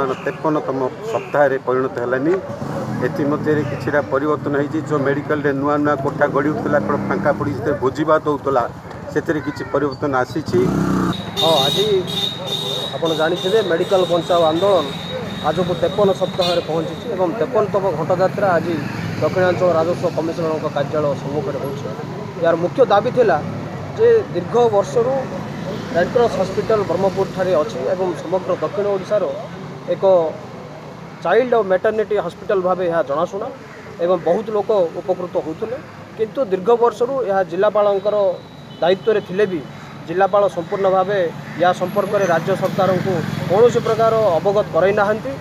ବର୍ତ୍ତମାନ 53ତମ ସପ୍ତାହରେ ପରିଣତ ହେଲାନି। ଏଥିମଧ୍ୟରେ କିଛିଟା ପରିବର୍ତ୍ତନ ହେଇଛି। ଯେଉଁ ମେଡ଼ିକାଲରେ ନୂଆ ନୂଆ କୋଠା ଗଢ଼ି ଉଠୁଥିଲା, କ'ଣ ଫାଙ୍କା ପଡ଼ି ସେଥିରେ ଭୋଜିଭାତ ହେଉଥିଲା, ସେଥିରେ କିଛି ପରିବର୍ତ୍ତନ ଆସିଛି। ହଁ, ଆଜି ଆପଣ ଜାଣିଥିବେ, ମେଡ଼ିକାଲ ବଞ୍ଚାଅ ଆନ୍ଦୋଳନ ଆଜକୁ 53 ସପ୍ତାହରେ ପହଞ୍ଚିଛି ଏବଂ 53ତମ ଘଣ୍ଟଯାତ୍ରା ଆଜି ଦକ୍ଷିଣାଞ୍ଚଳ ରାଜସ୍ୱ କମିଶନରଙ୍କ କାର୍ଯ୍ୟାଳୟ ସମ୍ମୁଖରେ ହେଉଛି। ଏହାର ମୁଖ୍ୟ ଦାବି ଥିଲା ଯେ ଦୀର୍ଘ ବର୍ଷରୁ ରେଡ଼କ୍ରସ୍ ହସ୍ପିଟାଲ ବ୍ରହ୍ମପୁରଠାରେ ଅଛି ଏବଂ ସମଗ୍ର ଦକ୍ଷିଣ ଓଡ଼ିଶାର ଏକ ଚାଇଲ୍ଡ ଆଉ ମେଟର୍ନିଟି ହସ୍ପିଟାଲ ଭାବେ ଏହା ଜଣାଶୁଣା ଏବଂ ବହୁତ ଲୋକ ଉପକୃତ ହେଉଥିଲେ। କିନ୍ତୁ ଦୀର୍ଘ ବର୍ଷରୁ ଏହା ଜିଲ୍ଲାପାଳଙ୍କର ଦାୟିତ୍ୱରେ ଥିଲେ ବି ଜିଲ୍ଲାପାଳ ସମ୍ପୂର୍ଣ୍ଣ ଭାବେ ଏହା ସମ୍ପର୍କରେ ରାଜ୍ୟ ସରକାରଙ୍କୁ କୌଣସି ପ୍ରକାର ଅବଗତ କରାଇ ନାହାନ୍ତି।